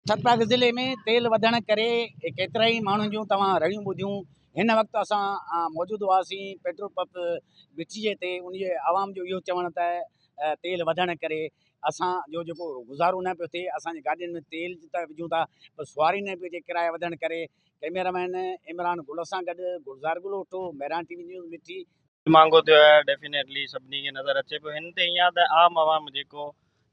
ٿرپارڪر ضلعي ۾ تيل وڌڻ ڪري ڪيترائي ماڻهن جون توهان رڙيون ٻڌيون. هن وقت اسان موجود هئاسين پيٽرول پمپ مٺي تي، ان جي عوام جو اهو چوڻ ته تيل وڌڻ ڪري اسان جو جيڪو گذارو نه پيو ٿئي، اسان جي گاڏين ۾ تيل ته وجهون ٿا پر سواري نه پئي اچي ڪرايا وڌڻ ڪري. ڪئميرا مين عمران گل سان گڏ Gulzar Galoto, Mehran T V news, Mithi. مهانگو ٿيو آهي ڊيفينيٽلي سڀني کي نظر اچي پيو هن تي ائين آهي ته عام عوام جيڪو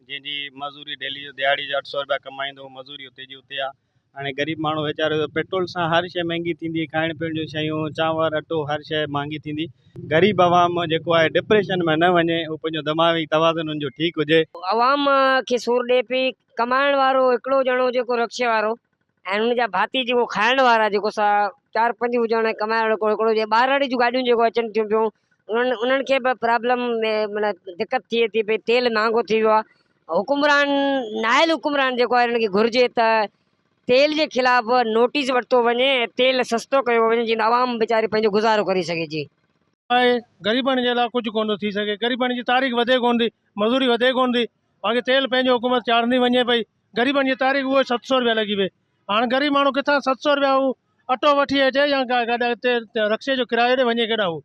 جنهن جي مزوري ڊيلي جو دهاڙي جو اٺ سو روپيا ڪمائيندو هو مزوري اتي جي اتي آهي هاڻي غريب ماڻهو ويچارو پيٽرول سان هر شيء مهنگي ٿيندي کائڻ پيئڻ جون شيون چانور اٽو هر شيء مهانگي ٿيندي غريب عوام جيڪو آهي ڊپريشن ۾ نه وڃي هو پنهنجو دماغي توازن ان جو ٺيڪ هجي. عوام کي سور ڏئي پئي ڪمائڻ وارو هڪڙو ڄڻو جيڪو رڪشي وارو ۽ ان جا ڀاتي جيڪو کائڻ وارا جيڪو سا چار پنج هجڻ ۽ ڪمائڻ وارو هڪڙو هجي ٻارڙي جون گاڏيون جيڪو اچن ٿيون پيون انهن انهن کي به پرابلم ۾ معنيٰ دقت ٿئي ٿي پئي تيل مهانگو ٿي ويو آهي حڪمران نااهل حڪمران جيڪو آهي انهن کي گهرجي ته تيل جي خلاف نوٽيس ورتو وڃي ۽ تيل سستو ڪيو وڃي جيئن عوام ويچاري پنهنجو گذارو ڪري سگهي جي. آهي غريبن جي لاء ڪجهه ڪونه ٿو ٿي سگهي غريبن جي تاريخ وڌي ڪونه ٿي مزوري وڌي ڪونه ٿي باقي تيل پنهنجو حڪومت چاڙهندي وڃي پئي غريبن جي تاريخ اهو ست سو روپيا لڳي پئي هاڻ غريب ماڻهو ڪٿان ست سو روپيا هو اٽو وٺي اچي يا رڪشي جو ڪرايو ڏي وڃي ڪيڏانهن هو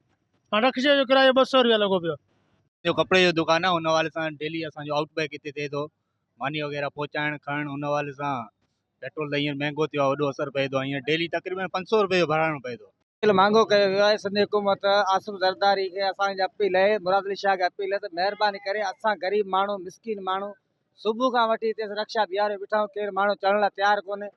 هاڻ رڪشي جو ڪرايو ٻه سو روپيا لڳو پيو. جو ڪپڙي جو دڪان آهي ان حوالي سان ڊيلي اسان جو آئوٽ بيڪ هتي ٿئي ٿو ماني وغيره پهچائڻ کڻڻ ان حوالي سان پيٽرول ته هينئر مهنگو ٿيو آهي وڏو اثر پئي ٿو هينئر ڊيلي تقريبن پنج سو روپئي جو ڀرائڻو پئي ٿو. تيل مھانگو ڪيو ويو آھي سنڌ حڪومت آصف زرداري کي اسان جي اپيل اھي مراد علي شاھ کي اپيل اھي ته مھرباني ڪري اسان غريب ماڻھو مسڪين ماڻھو صبح کان وٺي ھتي رڪشا بيھاريو بيٺا آھيون ڪير ماڻھو چڙھڻ لاء تيار ڪونھي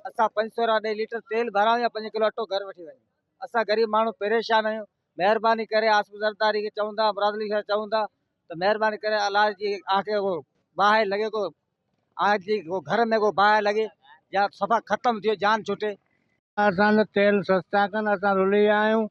اسان پنج سو رپيا ڏئي ليٽر تيل ڀرايون يا پنج ڪلو اٽو گھر وٺي وڃون اسان غريب ماڻھو پريشان آھيون مھرباني ڪري آصف زرداري کي چئون ٿا مراد علي شاھ چئون ٿا ته مھرباني ڪري الله جي آن کي ڪو باھه لڳي ڪو آن جي ڪو گھر ۾ ڪو باھه لڳي يا صفا ختم ٿيو جان ڇٽي. اسان ته تيل سستا ڪن اسان رلي ويا آهيون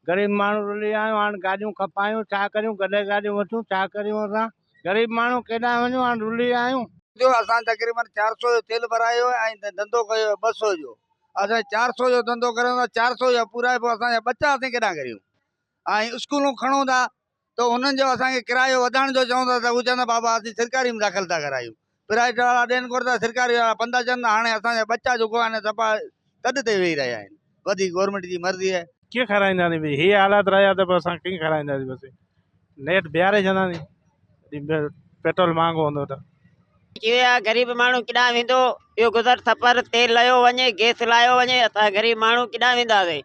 غريب ماڻهو رلي ويا آهيون هاڻ گاڏيون کپايون ڇا ڪريون گڏهه گاڏيون وٺون ڇا ڪريون اسان غريب ماڻهو ڪيڏانهن وڃون هاڻ رلي ويا آهيون. جو اسان تقريبن چار سو جو تيل ڀرايو ۽ ڌنڌو ڪيو ٻه سو جو اسان چار سو جو ڌنڌو ڪريون ٿا چار سو جا پورا پوء اسان جا ٻچا اسين ڪيڏانهن ڪريون ۽ اسڪولون کڻون ٿا ته انهن جو اسان کي ڪرايو وڌائڻ جو چون ٿا ته هو چون ٿا بابا اسين سرڪاري ۾ داخل ٿا ڪرايون پرائيويٽ وارا ڏين ڪونه ٿا سرڪاري وارا پندا چون ٿا هاڻي اسان جا ٻچا جيڪو آهن صفا تڏ تي ويهي رهيا آهن وڌيڪ گورنمينٽ جي مرضي آهي. ڪيئن کارائينداسين ڀئي هي حالات رهيا ته پوء اسان ڪيئن کارائينداسين بس نيٺ بيهاري ڇڏنداسين پيٽرول مهانگو هوندو ته. چيو آ غريب ماڻهو ڪيڏانهن ويندو اهو گذر سفر تيل ليو وڃي گيس لايو وڃي اسان غريب ماڻهو ڪيڏانهن وينداسين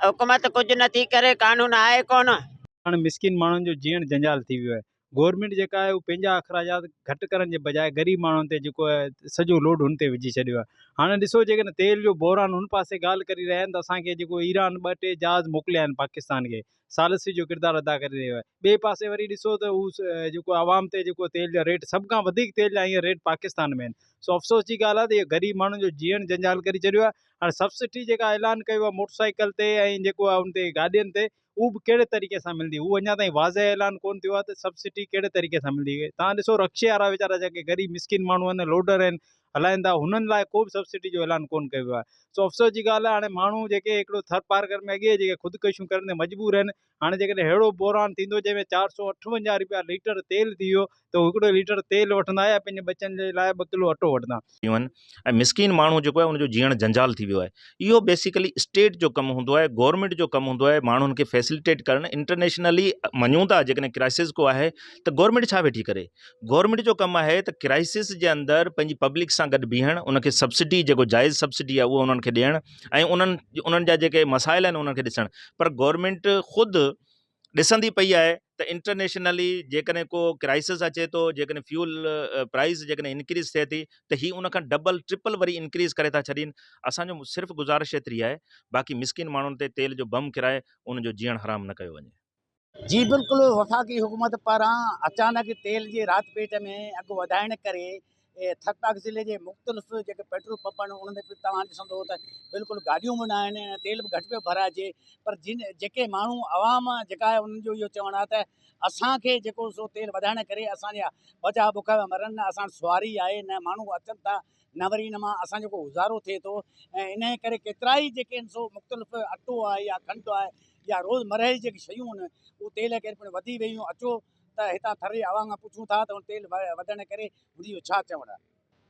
حڪومت ڪجهه نٿي ڪري قانون آهي ڪونه. هاڻ مسڪين ماڻهن جو جيئڻ جنجال ٿي ويو آهي. گورنمينٽ جيڪا آهي اهو پنهنجا اخراجات گهٽ ڪرڻ جي بجاء غريب ماڻهن تي جيڪو آهي سڄو لوڊ هن تي وجهي ڇڏيو آهي. هاڻي ڏسو جيڪڏهن تيل جو بحران هن پاسي ڳالهه ڪري رهيا آهن ته اسان کي جيڪو ايران ٻه ٽي جهاز موڪليا آهن پاڪستان کي ثالثي جو ڪردار ادا ڪري رهيو آهي ٻئي پاسي وري ڏسو ته هو جيڪو عوام تي جيڪو تيل جا ريٽ سڀ کان وڌيڪ تيل جا هينئر ريٽ پاڪستان ۾ آهن سو افسوس جي ڳالهه آهي ته اهو غريب ماڻهن جو جيئڻ جنجال ڪري ڇڏيو آهي هاڻي سبسڊي جيڪا اعلان ڪيو آهي موٽر سائيڪل تي ۽ جيڪو آهي ان تي گاڏين تي اهو به ڪهڙي طريقي سان ملندي اهو اڃا تائين واضح اعلان ڪونه ٿيو آهي ته سبسڊي ڪهڙي طريقي سان ملندي تان ڏسو رڪشي وارا ويچارا جيڪي غريب مسڪين ماڻهو آهن لوڊر آهن هلائين ٿا هنن لاء ڪو به سبسڊي جو اعلان ڪونه ڪيو ويو آهي سو افسوس جي ڳالهه آهي هاڻي ماڻهو جيڪي هڪڙو ٿر پارڪر ۾ اڳي جيڪي خودڪشيون ڪرڻ تي مجبور آهن هاڻي جيڪڏهن اهڙو بحران ٿيندو جنهن ۾ چار سو اٺونجاهه رپيا ليٽر تيل ٿي ويو ته هو هڪڙو ليٽر تيل وٺندا يا پنهنجي ٻچن جي لاء ٻه ڪلو اٽو وٺندا. ٿيون آهن ۽ مسڪين ماڻهو جيڪو آهي ان جو جيئڻ جنجال ٿي ويو آهي اهو بيسيڪلي اسٽيٽ جو ڪم هوندو آهي گورنمينٽ جو ڪم هوندو آهي ماڻهن کي فيسليٽيٽ ڪرڻ انٽرنيشنلي مڃون ٿا جيڪڏهن ڪرائسز ڪو آهي ته گورنمينٽ ڇا ويٺي ڪري گورنمينٽ جو ڪم آهي ته ڪرائسز جي اندر پنهنجي پبلڪ سان گڏ بيهڻ ان کي سبسڊي جيڪو جائز سبسڊي آهي اهو انهن کي ڏيڻ ۽ انهن انهن جا جيڪي مسائل آهن انهن کي ڏسڻ پر گورنمينٽ خود ڏسندي پئي آهي ته انٽرنيشنلي جيڪڏهن ڪو ڪرائسس اچي ٿو جيڪڏهن فيول پرائز جيڪڏهن انڪريز ٿئي ٿي ته هي ان کان ڊبل ٽرپل وري انڪريز ڪري ٿا ڇڏين اسانجو صرف گذارش ايتري آهي باقي مسڪين ماڻهن تي تيل جو بم ڪرائي ان جو جيئڻ حرام نه ڪيو وڃي. جي بلڪل وفاقي حڪومت پاران اچانڪ تيل جي رات پيٽ ۾ اگهه وڌائڻ ڪري ٿرپارڪر ضلعي جي مختلف جيڪي پيٽرول پمپ آهن انهن تي به توهان ڏسندو ته بلڪل گاڏيون به نه آهن ۽ تيل به گهٽ پيو ڀرائجي پر جن جيڪي ماڻهو عوام جيڪا آهي انهن جو اهو چوڻ آهي ته اسان کي جيڪو سو تيل وڌائڻ ڪري اسان جا ٻچا بک پيا مرن نه اسان وٽ سواري آهي نه ماڻهو اچن ٿا نه وري ان مان اسان جو ڪو گذارو ٿئي ٿو ۽ انهيء ڪري ڪيترائي جيڪي آهن سو مختلف اٽو آهي يا کنڊ آهي يا روز مرهه جي جيڪي شيون آهن اهي تيل جي ڪري پڻ وڌي ويون اچو ته هتان ٿر جي عوام کان پڇون ٿا ته ان تيل وڌڻ ڪري هن جو ڇا چوڻ آهي.